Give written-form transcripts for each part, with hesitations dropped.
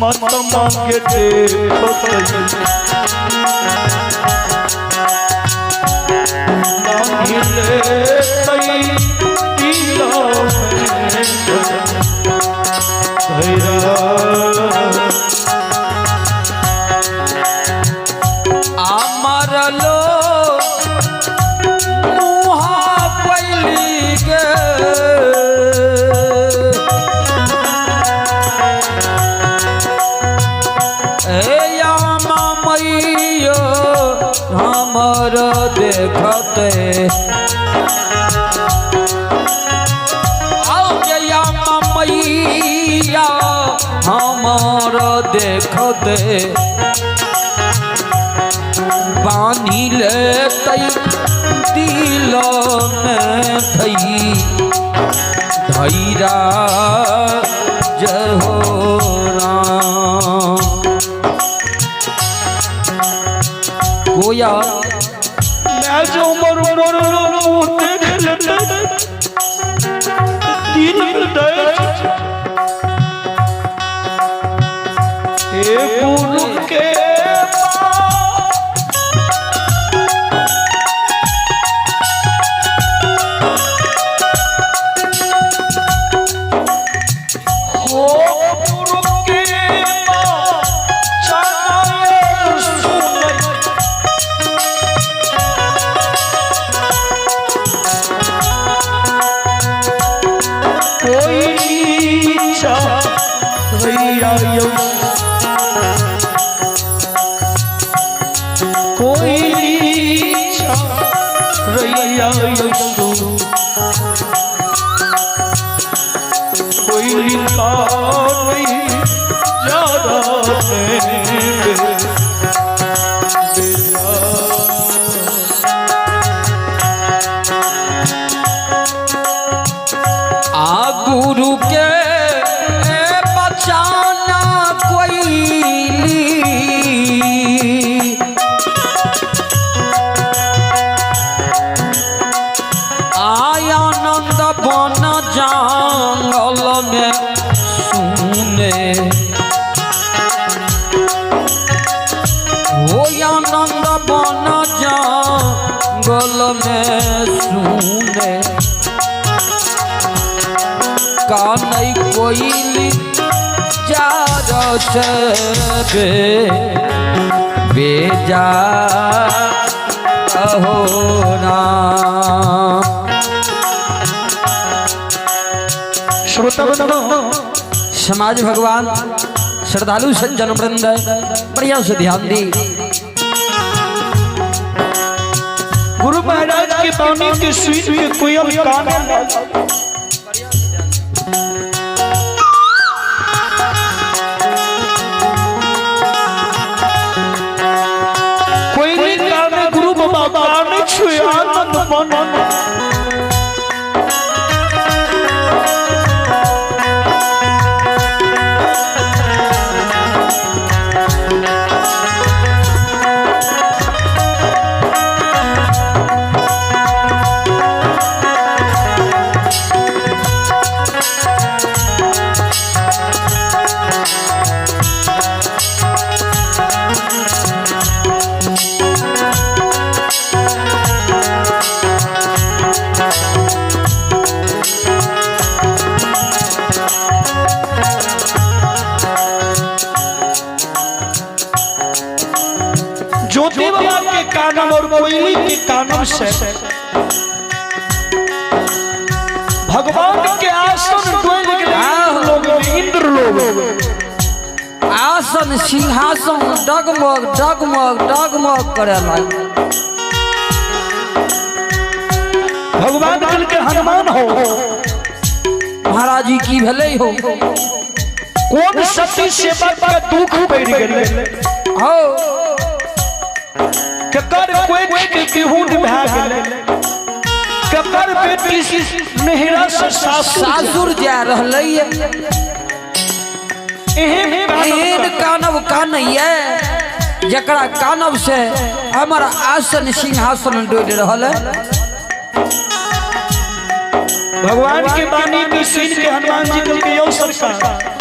महात्मा के देखते बांधी लेतई दिल में धैरा। अमर लो मुहा पैली गे हे यामा मैया हमर देखते आओ गे यामा मैया हमर देखते बान्हि लेतै दिल में धई धैरा जय हो राम। कोया मैं जो मर मर मुँह देख लेते दिल में दे हे गुरु के हो गुरु के चरण सुनई कोई नीचा रैया यौ कोई नीचा रैया यौ कोई लीला नहीं ज्यादा आ गुरु के बचाना कोई आनंद बन जंगल में सुने हो आनंद बन जंगल में सुने कानै कोइली जार से बे बेजा हो राम। श्रोता बंधु समाज भगवान श्रद्धालु सज्जन वृंद बढ़िया से ध्यान दी। गुरु महाराज के बानी के सुन के कोयल कान कोयली कान गुरु बाबा कान छुए आनंद मन ज्योति बाबा के कानम और कोयली के कानम से भगवान के आसन डोल गेलै लोग इंद्र लोग आसन सिंहासन डगमग डगमग डगमग करे लाग। भगवान कल के हनुमान हो महाराज जी की भेलै हो कौन सती सेवा का दुख पड़ गेलै हो केकर कोई के बिहुन भए गेलै केकर बेटी नहिरा से सासुर सासुर जा रहलै एहन एहन कानब कानैया जकरा कानब से हमर आसन सिंहासन डोलि रहल है। भगवान के वाणी के सुन के हनुमान जी के यौ सरकार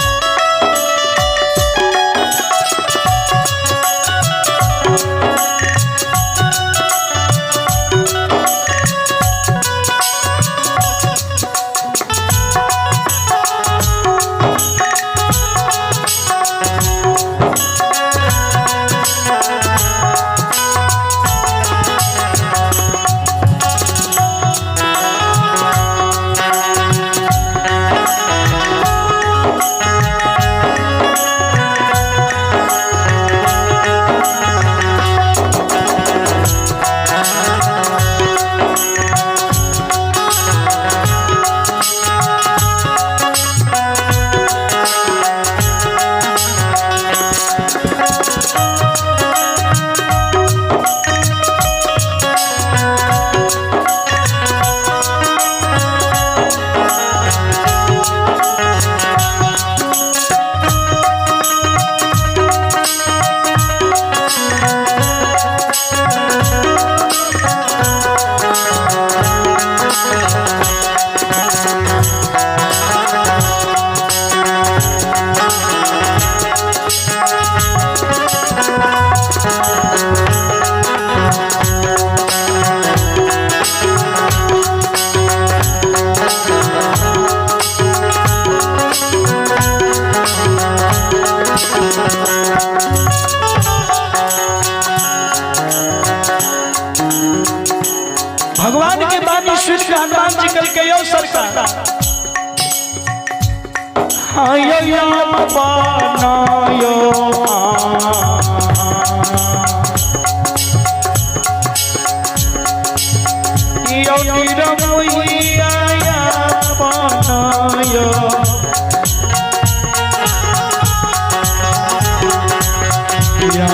भगवान के बानी सुन के हनुमान जी कल के यो सरकार आयो यो बनायो यो निरमोहिया बनायो या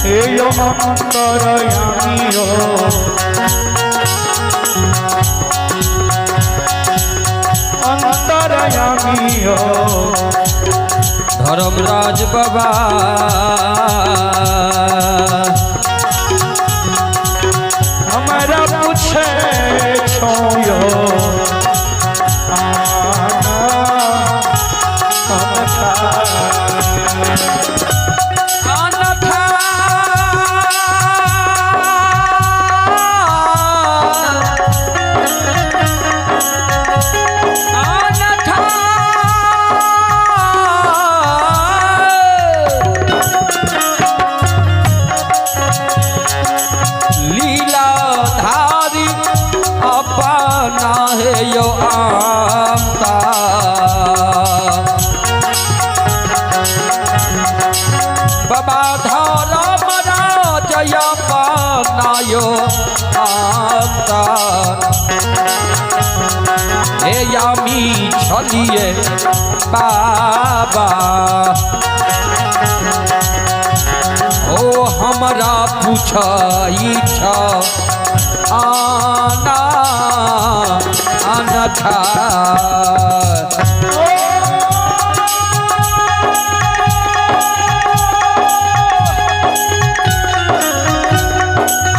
हे यो अंतरयामी हो अंतरयामी हो धर्मराज बाबा हमारा पूछे छो यो आना अनथा। अनथा अनथा लीलाधारी अपना है यो आमता बाबा धर्म राजय बनायो आमता हे यामी छलिए बाबा ओ हमरा पूछई छ आना अनथा।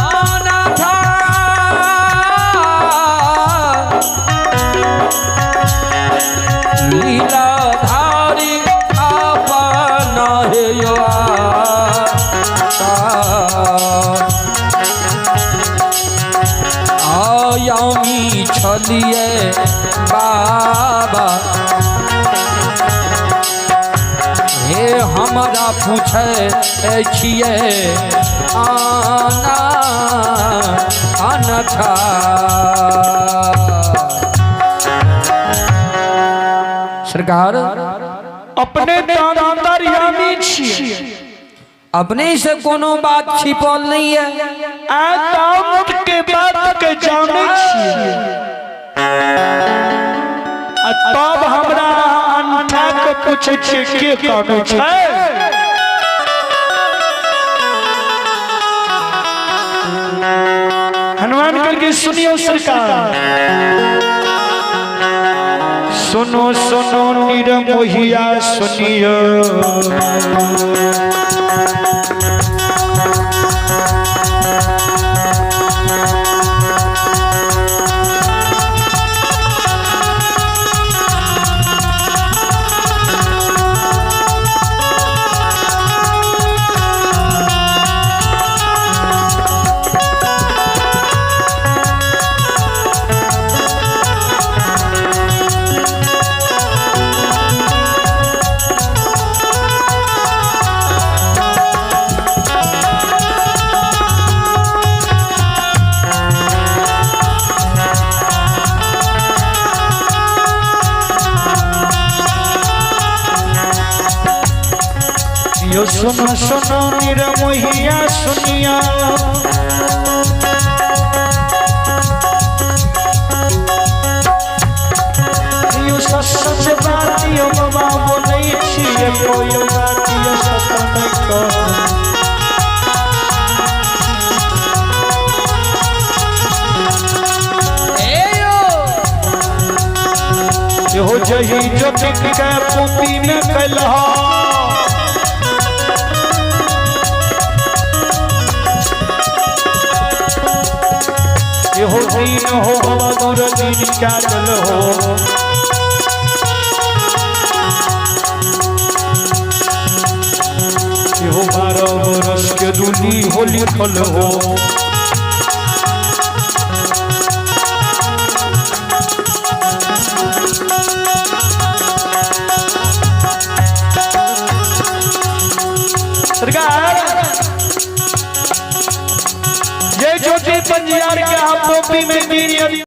अनथा लीलाधारी अपन हे यो आयामी छलिए बाबा हे हमरा पूछे छिए आना अनथा। सरकार अपने तऽ अंतर्यामी छियै अपने से कोनो बात छिपल नहीं है। आ दाऊद के बात के जानै छियै आ तब हमरा अनठा के पूछै छियै के कानै छै। हनुमान करके सुनियो सरकार सुनो सुनो निरमोहिया सुनियो यो सुनो सुनो निरमोहिया सुनिया यो सच सच बात यो बाबा बोलै छियै कोई बात यो सत नहीं कह। यो जही ज्योति के पोती में कलहा हो दीन हो बहादुर दीन क्या जल हो हो 12 बरस के दूनी हो लिखल हो सरकार जय छोटी पंजियार के हम टोपी में गिर।